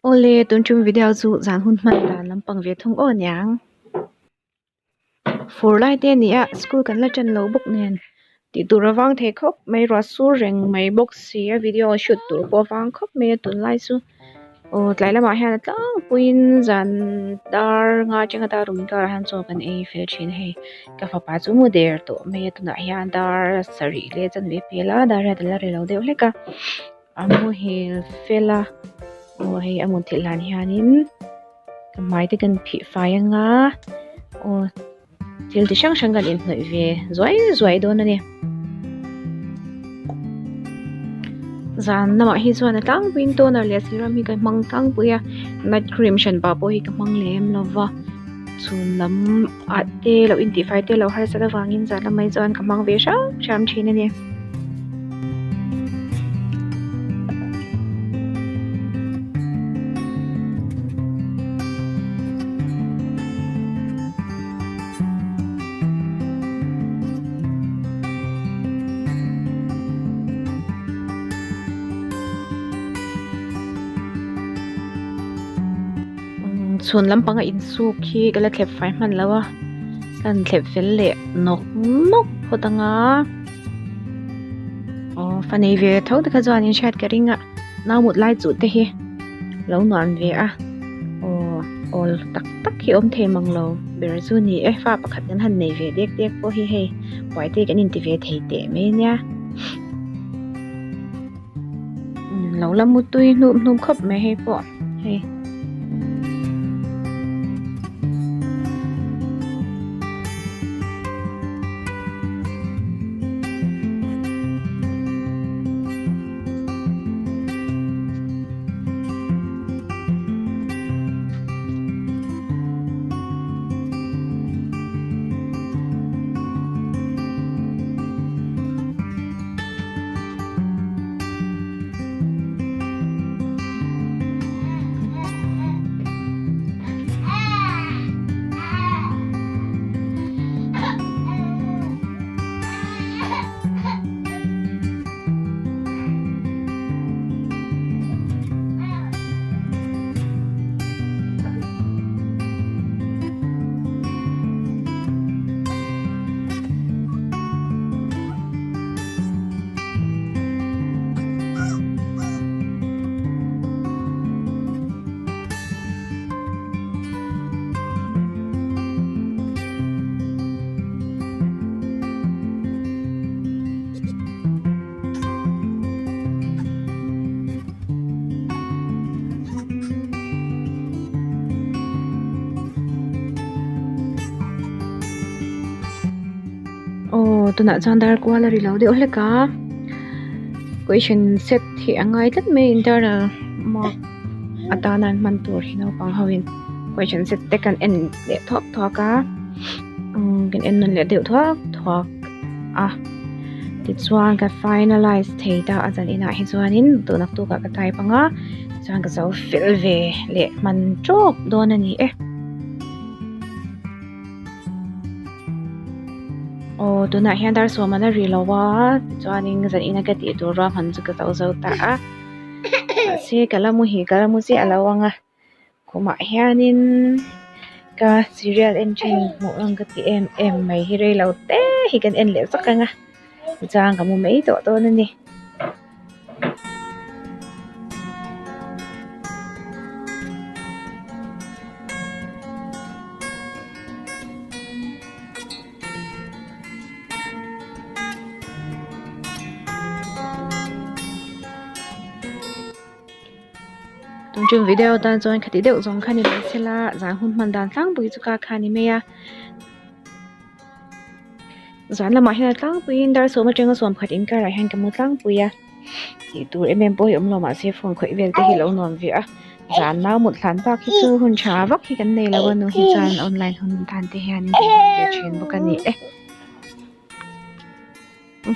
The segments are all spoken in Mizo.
Awle tun tum video chu zan hun hman dan lampang ve thung aw niang. Fur lai te a ni a school kan la tan lo bawk nen tih tur a vang thei khawp mai ruah sur reng mai bawk si a video shoot tur pawh a vang khawp mai a tunlai chu aw tlai lamah hian a tlangpuiin zan dar nga atanga dar rum karah hian chaw kan ei fel thin a hei ka fapa chu mu der tawh mai a tunah hian dar sarih leh chanve pel a dar hian a la ri lo deuh hlek a. A muhil fel a aw hei a mut thilh dan hianin ka hmai te kan phih fai anga aw thil ti hrang hrang kan inhnawih ve zuai zuai dawn a ni. Zan lamah hi chuan a tlangpuiin toner leh serum hi ka hmang tlangpui a night cream hran pah pawh hi ka hmang lem lo va chhun lam ah te lo intihfai te lo harsat avangin zan lamah hi chuan ka hmang ve hram hram thin a ni. Chhun lampang a insuk hi ka la thlep fai hman lo a ka han thlep fel leh nawk nawk phawt anga aw fa nei ve tho te kha chuan in hriat ka ring a nau mut lai chuh te hi lo nuam ve a aw awl tak tak hi awm thei mang lo ber chu a ni e fa pakhat kan han nei ve dek dek pawh hi hei buai te kan inti ve thei teh mai ania lo la mutui hnup hnup khawp mai hei pawh hei. Aw tunah chuan dar kual a ri lo deuh hlek a question set hi a ngai tlat mai internal mark atana an hman tur hi naupang ho in question set te kan en leh thuak thuak a umm kan en nawn leh deuh thuak thuak a tichuan ka finalize thei ta a zan inah hi chuanin tun naktuk ah ka type ang a chuan ka zo fel ve leh hman tawk dawn a ni e. Aw tunah hian dar sawm an a ri lo a tichuanin zan ina ka tih tur ruahman chu ka zo zo ta a mahse ka la muhil ka la mu chiah lo ang a khumah hianin ka serial en thin hmuh ang ka ti em em mai hi rei lo te hi kan en leh vak ang a tichuan ka mu mai tawh dawn a ni. Tun tum video tan chuan khati deuh zawng kha ni mai sela zan hun hman dan tlangpui chu ka kha ni mai a zan lamah hian a tlangpuiin dar sawm atanga sawm khat inkarah hian ka mu tlangpui a tih tur em em pawh hi awm lo mahse phone khawih vel te hi lo nuam ve a zan nau mut hlan bak hi chu hun tha vak hi kan nei lo a nu hi chuan online hun tan te hian in ve thin bawk a ni e.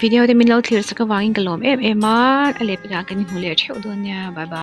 Video te min lo thlir sak avangin ka lawm em em a, a lehpekah kan inhmu leh theuh dawn nia bye bye.